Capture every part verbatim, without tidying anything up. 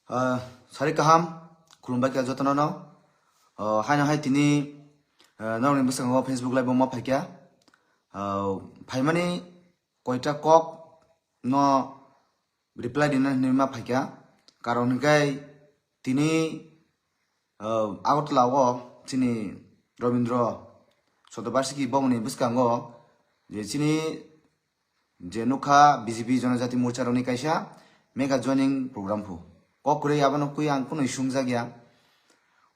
Ah, sari kaham, khulumbai kha jotono no. Ah, haino hai tini, ah, norokni bwskango Facebook live o ma phaikha. Ah, phaimani koita kok no reply dina hinwi ma phaikha. Karon hinkhe tini, ah, Agartala o chini Rabindra Sotobarsiki bomoni bwskango je chini je nukha B J P Jonojati Morcha rokni kaisa mega joining program phu. Kok kwrwi abono kwi ang kunui sumjak ya.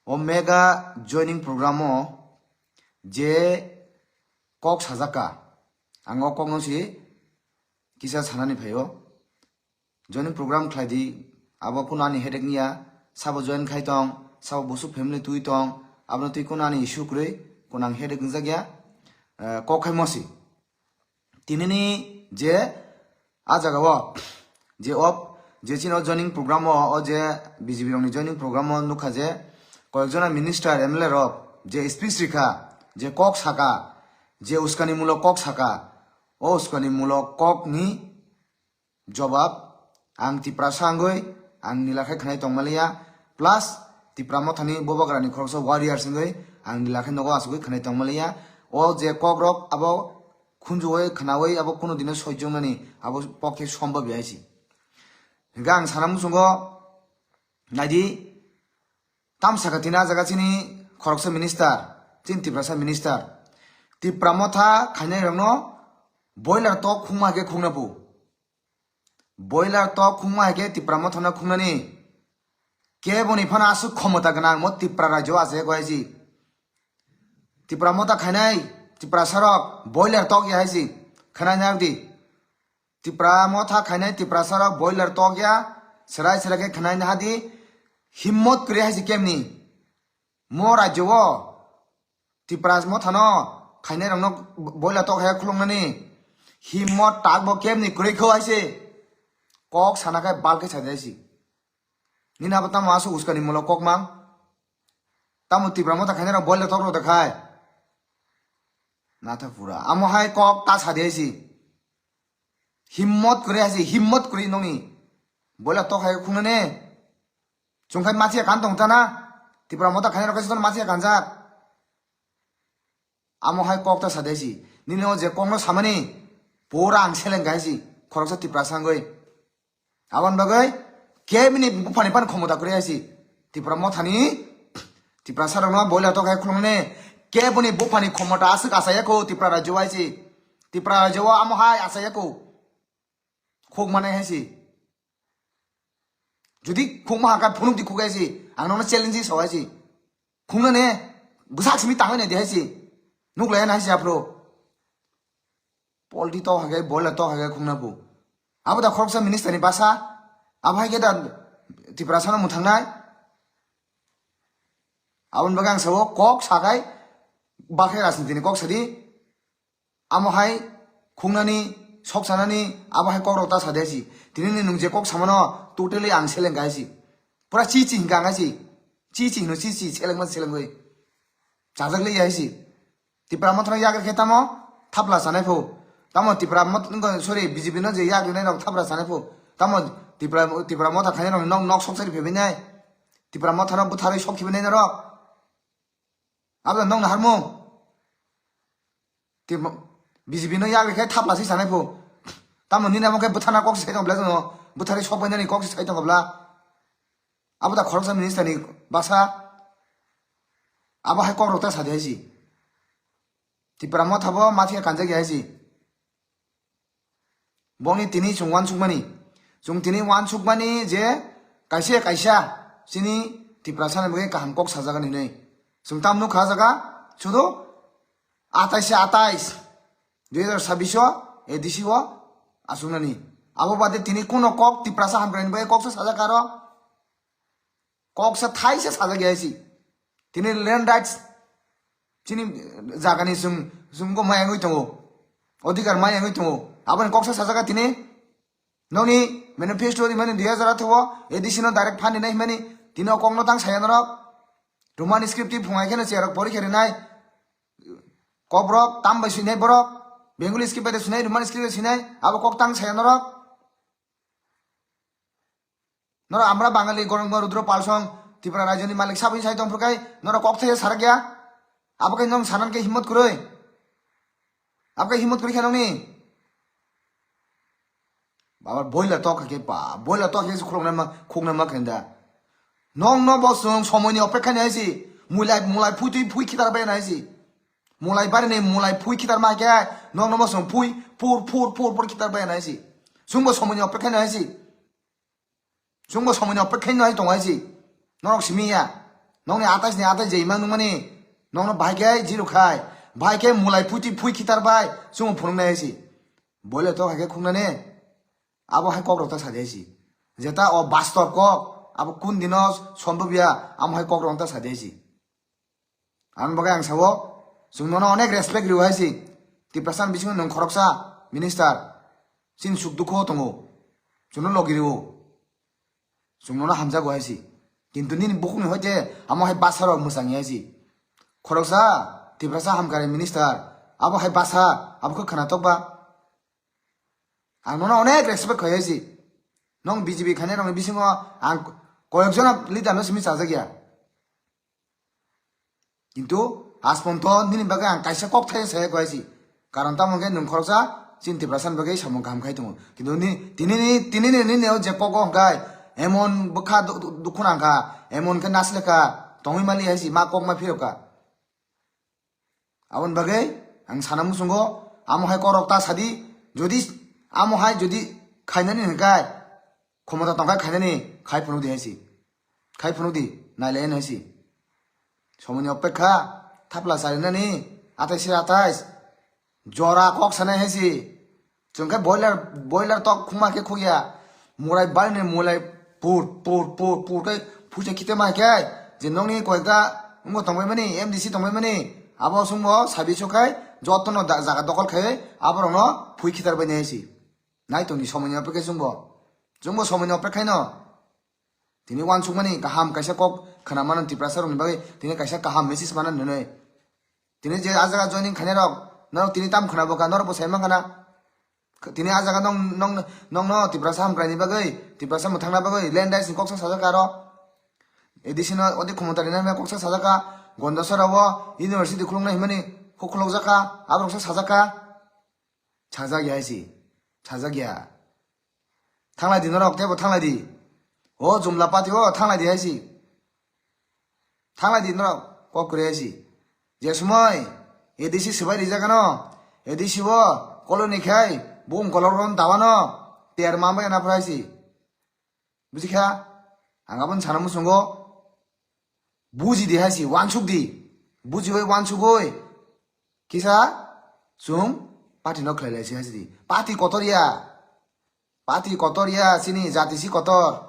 O mega joining program o je kok sajak kha, ang o kokno si kisa sanani phaio. Joining program khlai di, abo kuno ani headache niya, sabo join khai tong, sabo busuk family twi tong, abono twi kuno ani issue kwrwi, kuno ang headache wngjak ya, eh, kok khai mosi. Tinini je a jaga o, je op, je chini o joining program o, o je B J P rokni joining program o nukha je koyekjona minister, M L A rok je speech rikha, je kok saka, je uskani mulok kok saka, o uskani mulok kok ni jobab ang Tiprasa wngwi ang nila khe khnai tongmaliya, plus Tipra Mothani Bubagrani khoroksa warriors wngwi ang nila khe nogo asugwi khnai tongmaliya. O je kokrok abo khunjuwi khnawi abo kuno dino soichongnani abo pokhe sombab ya hai si. Hingkhe ang sana muchungo naidi, tam saka tini a jaga chini khoroksa minister, chini Tiprasa minister. Tipra Motha khainai rokno boiler tok khungma hai khe khungna bu. Boiler tok khungma hai khe Tipra Mothano khungnani. Keboni phano aswk khomota gwnang mo Tipra rajyo o achai kho hai si. Tipra Motha khainai Tiprasa rok boiler tok ya hai si. Khwnai nai di. Tipra Motha khainai Tiprasa rok boiler tok ya. Serai serai khe khwnai nai di. Himmot kwrwi hai si kemni. Mo rajyo o Tipra Mothano khainai rokno boiler tok hai khuluknani himmot tak bo kemni kwrwi kho hai se. Kok sana khai bal khe sa di hai si. Nini abo tamo aswk uskani mulo kok mang. Tamo Tipra Motha khainai rok boiler tok rok da khai. Natha pura. Amo hai kok ta sa di hai si. Himmot kwrwi hai si, himmot kwrwi nongni. Boiler tok hai khungnani. Chwng khai machiya kan tong ta na. Tipra Motha khainai rok khai se tono machiya kanjak. Amo hai kok ta sa di hai si. Nini o je kokno samani pura ang seleng kha hai si. Khoroksa Tiprasa wngwi. Aboni bagwi kebini buphani phano khomota kwrwi hai si. Tipra Mothani, Tiprasa rokno boiler tok hai khulumani. Keboni buphani khomota aswk achaiya kho Tipra rajyo o hai si. Tipra rajyo o amo hai achaiya kho. Khuk manai hai si. Jodi khuk ma hakha phunuk di khuk hai si. Ang nokno challenge sa hai si. Khungnani bwsak simi tangwi nai di hai si. Nuk lai nai si aphuru. Polti tok hagai, boiler tok hagai khungna bu. Abo da khoroksa minister ni basa. Abo hai khe da Tiprasa no mwthangnai. Aboni bagwi ang sao kok sakai, bakhe rajniti ni kok sadi. Amo hai khungnani, sok sanani, abo hai kok rok ta sa di hai si. Tini ni nwng je kok samano totally ang seleng kha hai si. Pura chi chi hingka ang hai si. Chi chi hino chi chi, seleng ma seleng oi. Chajak le ya hai si. Tipra Mothano yak rikhe tamo thapla sanai pho. Tamo Tipra Mot-, nungkha, sorry, B J P no je yak rinai rok thapla sanai pho. Tamo Tipra, Tipra Motha khainai rok nok, nok sok sari phebinai. Tipra Mothano butharwi sok khibinai norok. Abo nokno harmung. Tipra, B J P no yak rikhe thapla si sanai pho. Tamo nini amo khe buthana kok si sai tong bla jono. Butharwi sok bainani kok si sai tong bla. Abo da khoroksa minister ni basa. Abo hai kok rok ta sa di hai si. Tipra Motha bo mathia kanjak ya hai si. Bongni tini chwng uansukmani. Chwng tini uansukmani je kaisa kaisa chini Tiprasa ni bagwi kaham kok sajagani hinwi. Chwng tam nukha jaga sudu atais se atais, dui hazar sabbish o A D C o aswknani. Abo bade tini kuno kok Tiprasa hamkraini bagwi kok se sajak aro. Kok se thai se sajak ya si. Tini land rights chini jagani chwng, chwng go maya wngwi tongo. Odhikar maya wngwi tongo. Aboni kok se sajak tini. Nokni manifesto rimani dui hazar atharo o A D C no direct fund rinai himani tini o kokno tang saya norok. Roman script ti phungai kheno cherok porikha rinai. Kokborok tam bai swinai borok. Bengali script bai de swinai, Roman script bai swinai. Abo kok tang saya norok. Noro amra Bangali gorong rudro palsong Tripura rajyoni malik sabui sai tongphuru kai noro kok thai sarak ya. Abo kai nong sanan ke himmat kuroi. Abo kai himmat kuroi khe nongni. Baba boila tok ke pa, boila tok ke khulong nama khung nama kenda. Nong no bosong somoni opekha nai si. Mulai mulai phui tui phui khitar bai nai si. Mulai bari ni mulai phui khitar ma ke nong no bosong phui pur pur pur pur khitar bai nai si. Sungbo somoni opekha nai si. Chwngbo somoino opekha no hai tongo hai si. Norok simi ya. Nokni atais ni atais je imang nungmani. Nokno bahai khe zero khai. Bahai khe mulai phuti phui khitar bai. Chwngbo phunuk nai hai si. Boile to hai khe khungnani. Abo hai kok rok ta sadi hai si. Jeta o bastob kok. Abo kun dino sombobya. Amo hai kok rok ta sadi hai si. Ang bagwi ang sao, chwng nono onek respect riwo hai si. Tiprasa ni bisingo nwng khoroksa minister. Chini suk dukho tongo. Chwngno logi riwo. Chwng nono hamjago hai si. Kintu nini bukhukni hoite amo hai basa rok mwchang hai si. Khoroksa Tiprasa hamkrai minister. Abo hai basa, abo khe khwnatok ba. Ang nono onek respect khai hai si. Nong B J P khainai rokni bisingo ang koyekjona leader no simi chajak ya. Kintu asponto nini bagwi ang kaisa kok thai saya koi si. Karon tamo hwnkhe nwng khoroksa chini Tiprasa ni bagwi samung kaham khai tongo. Kintu ni tini ni tini ni nini o je kok o hwnkhe emon bwkha du- du- dukhu nang kha, emon khe naslekha tongwi mali hai si ma kok ma phirok kha. Aboni bagwi ang sana muchungo amo hai kok rok ta sadi, jodi amo hai jodi khainani hwnkhe khomota tongkha khainani khai phunuk di hai si. Khai phunuk di, nailai nai si. Somoini opekha, thapla charinani, atais se atais. Jora kok sanai hai si. Chwng khe boiler, boiler tok khuma khe khukya. Murai balni mulai pur, pur, pur, pur khe phuisa khite ma khe. Je nokni koyekta wngbo tongbai mani, M D C tongbai mani. Abo chwngbo sabi so khai, jotono da- jaga dokol khai, aborokno phui khitar bai nai hai si. Nai tongni somoini opekha chwngbo. Chwngbo somoini opekha no. Tini uansukmani kaham kaisa kok khwna mano Tiprasa rokni bagwi, tini kaisa kaham message mano nwnwi. Tini je a jaga joining khainai rok, norok tini tam khwna bwkha, norok bo sai mankha na. Tini a jaga nong, nong, nongno Tiprasa hamkraini bagwi, Tiprasa mwthangna bagwi, land rights ni koksa sajak aro. A D C no odi khomota rina hwnwi koksa sajak kha, Gondasora o university khuluknai hwnmani kok khulukjak kha, aborok sa sajak kha. Sajak ya hai si, sajak ya. Thanglai di norok, tebo thanglai di. O Jumla party o thanglai di hai si. Thanglai di norok, kok kwrwi hai si. Je somoi A D C swbai rijak ano, A D C o koloni khai, bung kolok ron dawano, ter mambai na phrai si. Buji kha? Ang aboni sana muchungo, buji di hai si, uansuk di. Buji oi uansuk oi. Kisa, chwng party no khlai lai si hai si di. Party kotor ya. Party kotor ya, chini jati si kotor.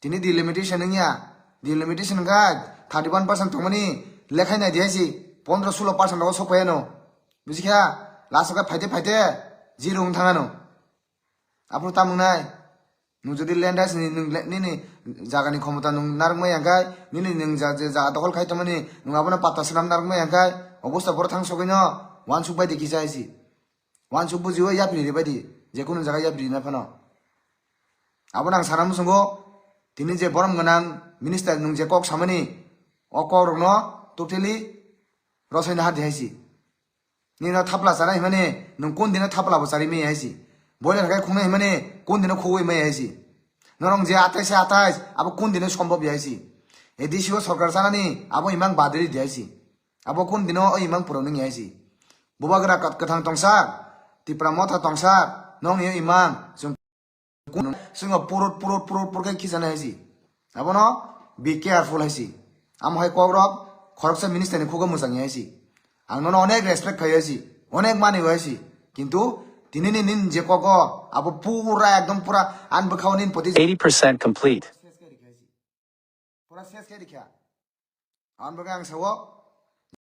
Tini delimitation wngya. Delimitation wngkha thirty one percent tongmani lekhai nai di hai si. Pondro sulo percent rogo sok phai ano. Buji kha? Last o khe phaite phaite zero wng thang ano. Aphuru tamo wngnai? Nwng jodi land rights ni nwng le- nini jagani khomota nwng narwkmai ya khe, nini nwng ja- je jaga dokhol khai tongmani nwng abono patta swnam narwkmai ya khe, obosta boro thang sogwino uansuk bai di kisa hai si. Uansuk bujiwi yapri ri bai di, je kunu jaga yapri rina phano. Abono ang sana muchungo, tini je borom gwnang minister nwng je kok samani, o kok rokno totally rosai na ha di hai si. Nino thapla chana himani, nwng kun dino thapla bo chari maya hai si. Boiler khai khungnai himani, kun dino khugwi maya hai si. Norok je atais se atais, abo kun dino sombhob ya hai si. A D C o sorkar chanani, abo imang badri di hai si. Abo kun dino o imang puroni ya hai si. Bubagra kat- kwthang tongsa, Tipra motha tongsa, nokni o imang, chwng Kun-, chwngno purut, purut, purut, purut khe khichana hai si. Abono be careful hai si. Amo hai kok rok khoroksa minister ni khugo mwchang hai si. Ang nono onek respect khai hai si. Onek mani hai si. Kintu tini ni nin je kogo abo pura ekdom pura an bwkhao nin poti eighty percent complete. Pura ses khe rikha. Aboni bagwi ang sao,